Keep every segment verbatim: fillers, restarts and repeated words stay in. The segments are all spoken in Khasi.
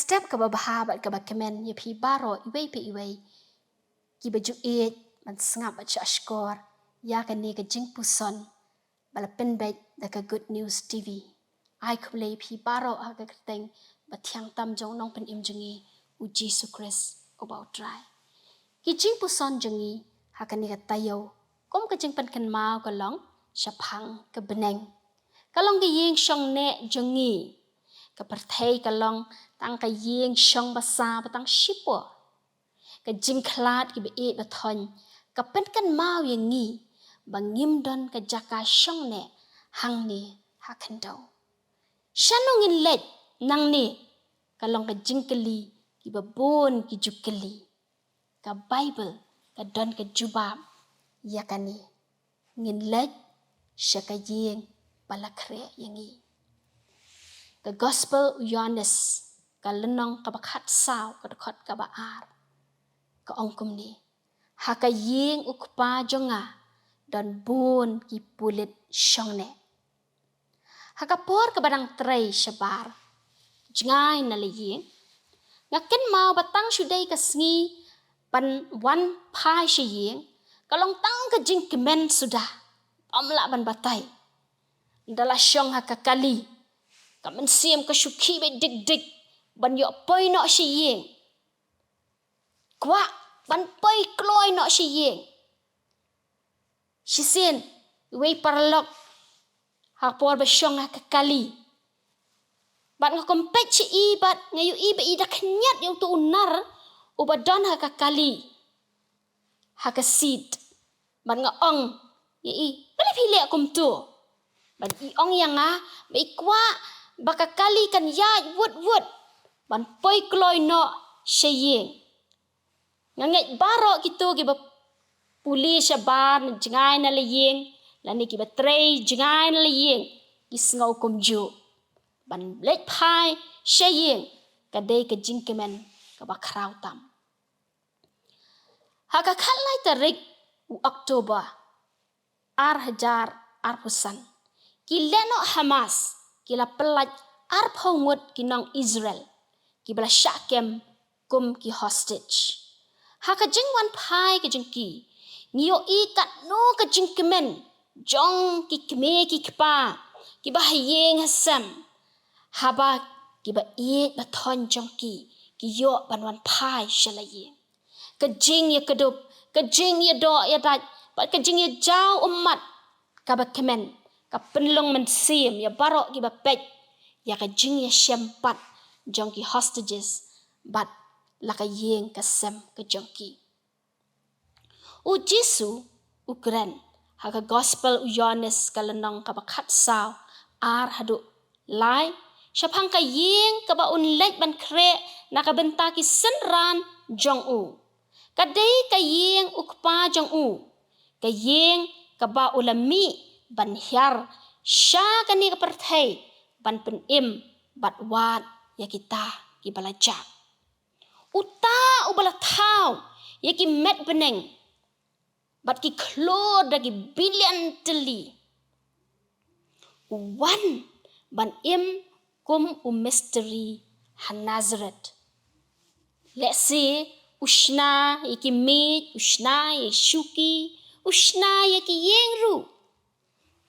step kaba bha bad kaba kmen ïa phi baroh iwei pa iwei kiba ju ïeit ban sngap bad sngap shkor ïa kane ka jingpuson ba la pynbeit da ka Good News T V. Ai khublei phi baroh ha ka kyrteng ba thiang tam jong u Nongpynim jong ngi, u Jisu Khrist uba u Trai. Ki jingpuson jong ngi ha kane ka taïew, kum ka jingpynkynmaw, ka long shaphang ka bneng. Ka long ka ïing shong neh jong ngi. Ka pyrthei ka long tang ka ïing shong basa ba tang shipor. Ka jingkhlad kiba ïeit ba thoiñ ka pynkynmaw ïa ngi ba ngim don ka jaka shong neh hangne ha khyndew. Shano ngin leit nangne? Ka long ka jingkylli kiba bun ki ju kylli. Ka Baibl ka don ka jubab ïa kane. Ngin leit sha ka ïing ba la khreh ïa ngi. Ka Gospel u Ïoannis, ka lynnong kaba khatsaw, ka dkhot kaba ar, ka ong kumne: Ha ka ïing u Kpa jong nga don bun ki pulit shong neh. Ha ka por kaba dang trei shabar jngai na la ïing, nga kynmaw ba tang shu dei ka sngi ban wan phai sha ïing, ka long tang ka jingkmen suda, ym lah ban batai. Nda la shong ha ka kali, ka mynsiem ka shu khih beit dik dik ban ïoh poi noh sha ïing. Kwah ban poi kloi noh sha ïing. Shisien, iwei paralok ha por ba shong ha ka kali. Bad nga kum peit sha i bad nga ïohi ba i da khynñiat ïa uto u nar uba don ha ka kali, ha ka seat. Bad nga ong ïa i, balei phi leh kumto? Bad i ong ïa nga ba i kwah ba ka kali kan ïaid wut wut ban poi kloi noh sha ïing. Nga ngeit baroh kito kiba pule shabar jngai na la ïing lane kiba trei jngai na la ïing ki sngew kumjuh. Ban leit phai sha ïing ka dei ka jingkmen kaba khraw tam. Ha ka khatlai tarik u October ar hajar arphew san, ki lehnoh Hamas ki la pyllait arphew ngut ki nong Israel kiba la shah kem kum ki hostage. Ha ka jingwan phai ka jong ki, ngi ïohi katno ka jingkmen jong ki kmie ki kpa kiba ha ïing ha sem, haba kiba ïeit ba thoiñ jong ki ki ïoh ban wan phai sha la ïing. Ka jingïakdup, ka jingïadoh ïadait bad ka jingïajaw ummat kaba kmen ka pynlong mynsiem ïa baroh kiba peit ïa ka jingïashem pat jong ki hostages bad la ka ïing ka sem ka jong ki. U Jisu u kren ha ka Gospel u Ïoannis, ka lynnong kaba khatsaw, ar haduh lai, shaphang ka ïing kaba un leit ban khreh na ka bynta ki synran jong u. Ka dei ka ïing u Kpa jong u, ka ïing kaba u la mih ban hiar sha kane ka pyrthei ban pynim bad wad ïa kita kiba la jah. Uta uba la thaw ïa ki met bneng bad ki khlur da ki billion tylli, u wan ban im kum u mistri ha Nazareth. Lehse u shna ïa ki miej, u shna ïa ki shuki, u shna ïa ki ïing ruh.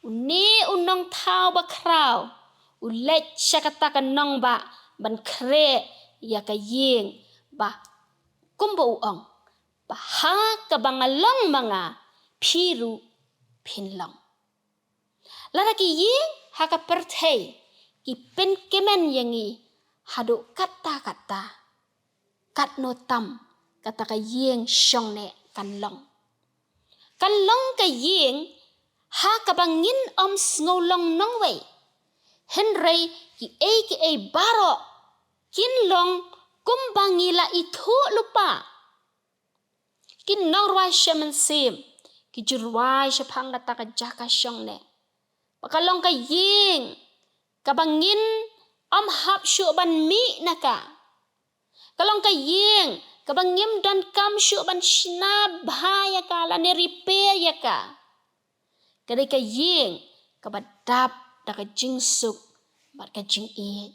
Une u nongthaw bakhraw u leit sha kata ka nongbah ban khreh ïa ka ïing, ba kumba u ong, ba ha kaba nga long ma nga, phi ruh phin long. Lada ki ïing ha ka pyrthei ki pynkmen ïa ngi haduh katta katta, katno tam kata ka ïing shong neh kan long. Kan long ka ïing ha kaba ngin ym sngew long nongwei, hynrei kiei kiei baroh kin long kumba ngi la ithuh lypa. Ki nongrwai shem mynsiem ki ju rwai shaphang kata ka jaka shong neh ba ka long ka ïing kaba ngin ym hap shuh ban mih na ka. Ka long ka ïing kaba ngim donkam shuh ban shna bha ïa ka lane repair ïa ka. Ka dei ka ïing kaba dap da ka jingsuk bad ka jingïeit.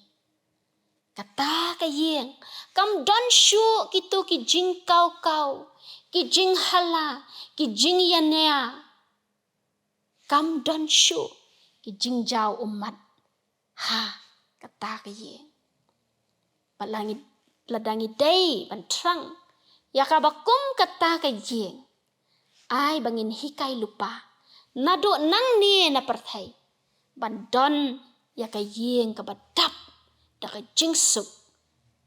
Kata ka ïing kam don shuh kito ki jingkaw kaw, ki jinghala, ki jingïania. Kam don shuh ki jingjaw ummat ha kata ka ïing. Bad la ngi, lada ngi dei ban thrang ïa kaba kum kata ka ïing, ai ba ngin hikai lypa naduh nangne na pyrthei ban don ïa ka ïing kaba dap da ka jingsuk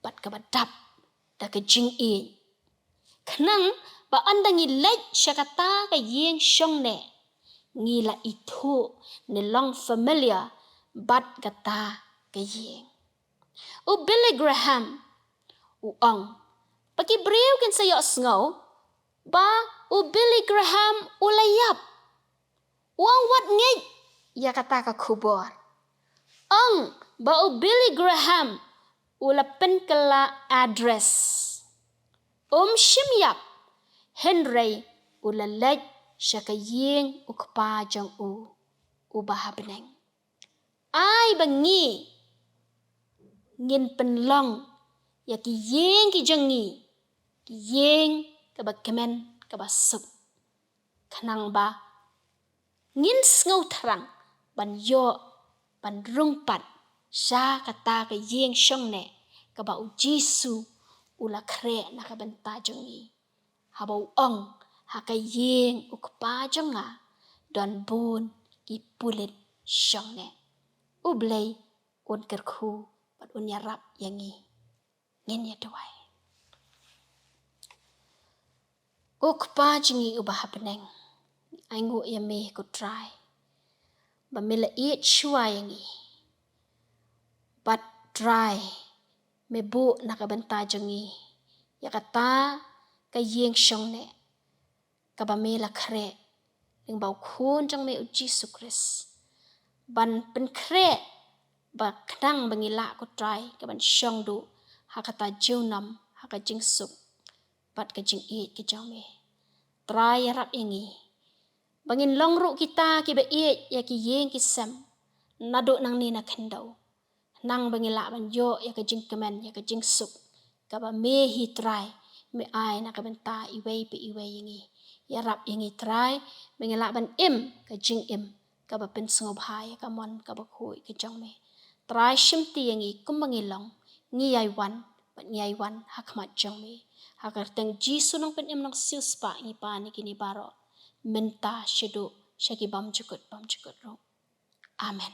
bad kaba dap da ka jingïeit. Khnang ba ynda ngi leit sha kata ka ïing shongneh, ngi la ithuh ne long familiar bad kata ka ïing. U Billy Graham u ong ba ki briew kin sa ïohsngew ba u Billy Graham u la ïap. U ong wat ngeit ïa kata ka khubor. Ong ba u Billy Graham u la pynkylla address. Um shym ïap, hynrei u la leit sha ka ïing u Kpa jong u uba ha bneng. Ai ba ngi ngin pynlong ïa ki ïing ki jong ngi ki ïing kaba kmen kaba suk, khnang ba ngin sngewthrang ban ïoh ban rung pat sha kata ka ïing shongneh kaba U Jisu u la khreh na ka bynta jong ngi, haba u ong, ha ka ïing U Kpa jong nga don bun ki pulit shongneh. U Blei un kyrkhu bad un ïarap ïa ngi. Ngin ïa duwai. Ko Kpa jong ngi uba ha bneng, ngi ainguh ïa me ko Trai ba me la ïeit shuwa ïa ngi. Bad Trai, me buh na ka bynta jong ngi ïa kata ka ïing shongneh kaba me la khreh lyngba u Khun jong me U Jisu Khrist, ban pynkhreh ba khnang ba ngi lah ko Trai ka ban shong duh ha kata junom, ha ka jingsuk bad ka jingïeit ka jong me. Trai, ïarap ïa ngi ba ngin long ruh kita kiba ïeit ïa ki ïing ki sem naduh nangne na khyndew, khnang ba ngi lah ban ïoh ïa ka jingkmen, ïa ka jingsuk kaba me hi Trai me ai na ka bynta iwei pa iwei ïa ngi. Ïarap ïa ngi Trai ba ngi lah ban im ka jingim kaba pynsngewbha ïa ka mon kaba khuid ka jong me. Trai, shimti ïa ngi kumba ngi long, ngi ïai wan bad ngi ïai wan ha khmat jong me. Ha ka kyrteng Jisu Nongpynim Nongsiewspah ngi pan ïa kine baroh, mynta shaduh sha ki bymjukut bymjukut ruh. Amen.